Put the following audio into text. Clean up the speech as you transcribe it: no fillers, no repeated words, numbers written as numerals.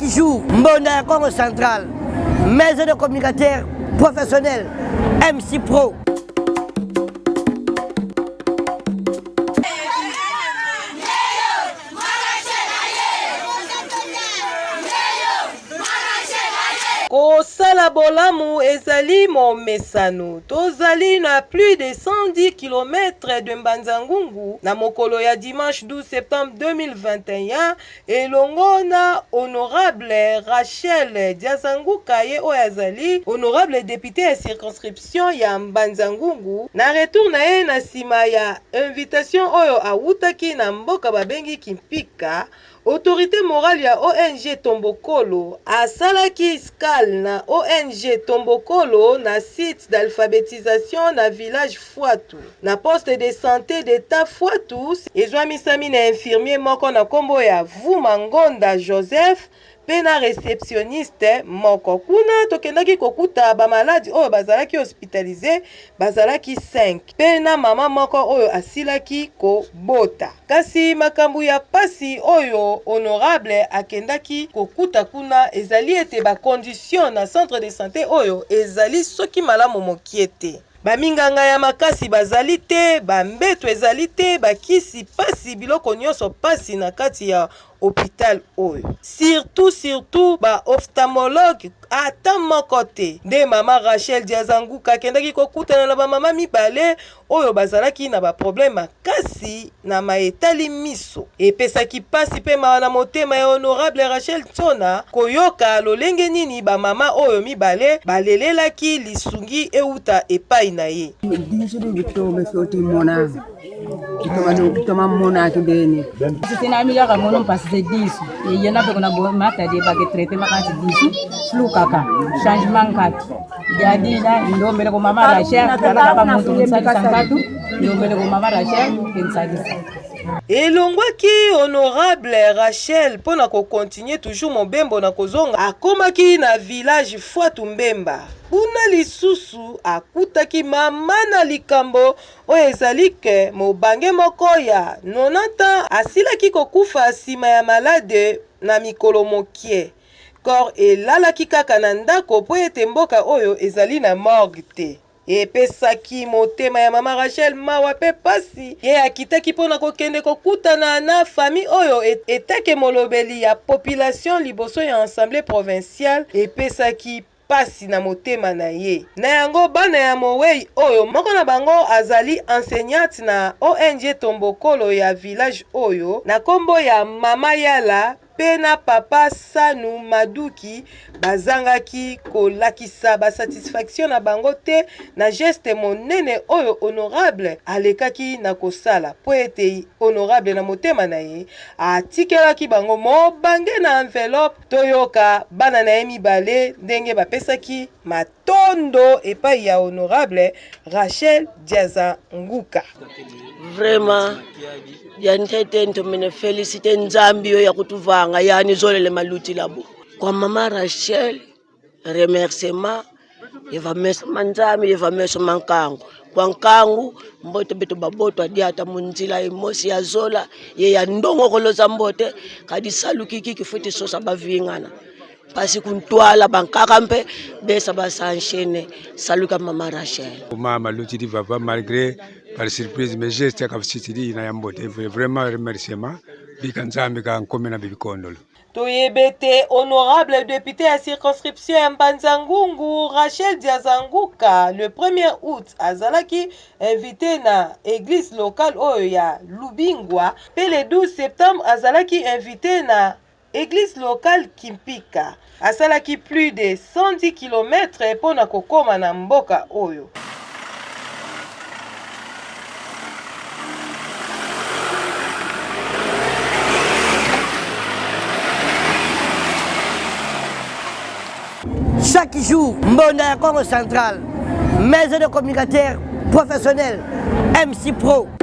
Chaque jour, Mbonda ya Congo Central, maison de communicateur professionnel, MC Pro. Kosala bolamu ezali momesano. Tozali na plus de 110 kilomètres de Mbanza-Ngungu na mokolo ya dimanche 12 septembre 2021 elongo na honorable Rachel Diazanguka ye oyo azali honorable depute ya circonscription ya Mbanza-Ngungu na retour na ye na sima ya invitation oyo awutaki na mboka babengi Kimpika. Autorite morale ya ong Tombokolo asalaki escale na ong Tombokolo na site d'alphabetisation na village Fuatu. Na poste de sante d'etat Fuatu ezwamisami na infirmier moko na kombo ya Vuma Ngonda Joseph mpe na receptionniste moko. Kuna tokendaki kokuta ba maladi oyo bazalaki hospitalise bazalaki 5 mpe na mama moko oyo asilaki kobota. Kasi makambo ya pasi oyo honorable akendaki kokuta kuna ezali ete ba conditions na centre de sante oyo ezali soki malamu mokie te. Ba minganga ya makasi bazali te, ba mbeto ezali te, ba kisi pasi, biloko nionso pasi na kati ya hopital oyo. Surtout surtout ba ophtalmologue ata moko te. Nde mama Rachel Diazanguka akendaki kokutana na ba mama mibale oyo bazalaki na ba problème makasi na maye etali miso. Epesaki pasi pe mawa na motema ya honorable Rachel Nsona koyoka lolenge nini ba mama oyo mibale balelelaki lisungi ewuta epayi na ye. Jadila ndombele ko mama Rachel kala muntu nsalisa nkatu ndombele ko mama Rachel kensalisa. Elongwaki honorable Rachel mpo na ko continuer toujours mobembo na kozonga akomaki na village Fuatu Mbemba. Kuna lisusu akutaki mama na likambo oyo ezali que mobange moko ya 90 ans asilaki kokufa sima ya malade na mikolo mokie. Corps elalaki kaka na ndako mpo ete mboka oyo ezali na morgue te. Epesaki motema ya mama Rachel mawa mpe pasi. Ye akitaki mpo na kokende kokutana na famille oyo etake molobeli ya population liboso ya Assemblee provinciale epesaki pasi na motema na ye. Na yango, bana ya mowei oyo, moko na bango azali enseignante na ong Tombokolo ya village oyo na kombo ya Mama Yala mpe na papa Sanu Maduki bazangaki kolakisa ba satisfaction na bango te na geste monene oyo honorable alekaki na kosala mpo ete honorable na motema na ye atikelaki bango mobange na enveloppe. Toyoka bana na ye mibale ndenge bapesaki matondo epai ya honorable Rachel Diaza Nguka. Vraiment ya ntete ntomene felicite nzambi yo ya kutuvanga yani zolele maluti labo kwa mama Rachel remerciement yeva meso ma nzambi yeva meso ma nkangu kwa nkangu mbote beto baboto adiata munzila emosi ya zola ye ya ndongo koloza mbote kadi salukiki kifuti sosa bavingana pasi kuntwala bankaka mpe besa basanshene saluka mama Rachel mama lutidi papa malgré par surprise mais geste akafisitidi na ya mbote vraiment remerciement bika nzambe ka nkomi na bibikondolo Toyebi ete honorable depute ya circonscription ya Mbanza Ngungu, Rachel Diazanguka, le premier aout azalaki invite na eglise locale oyo ya Lubingwa mpe le 12 septembre azalaki invite na eglise locale Kimpika. Asalaki plus de 110 kilomètres mpo na kokoma na mboka oyo. Chaque jour, Mbonda ya Congo Central, maison de communicateur professionnel, MC Pro.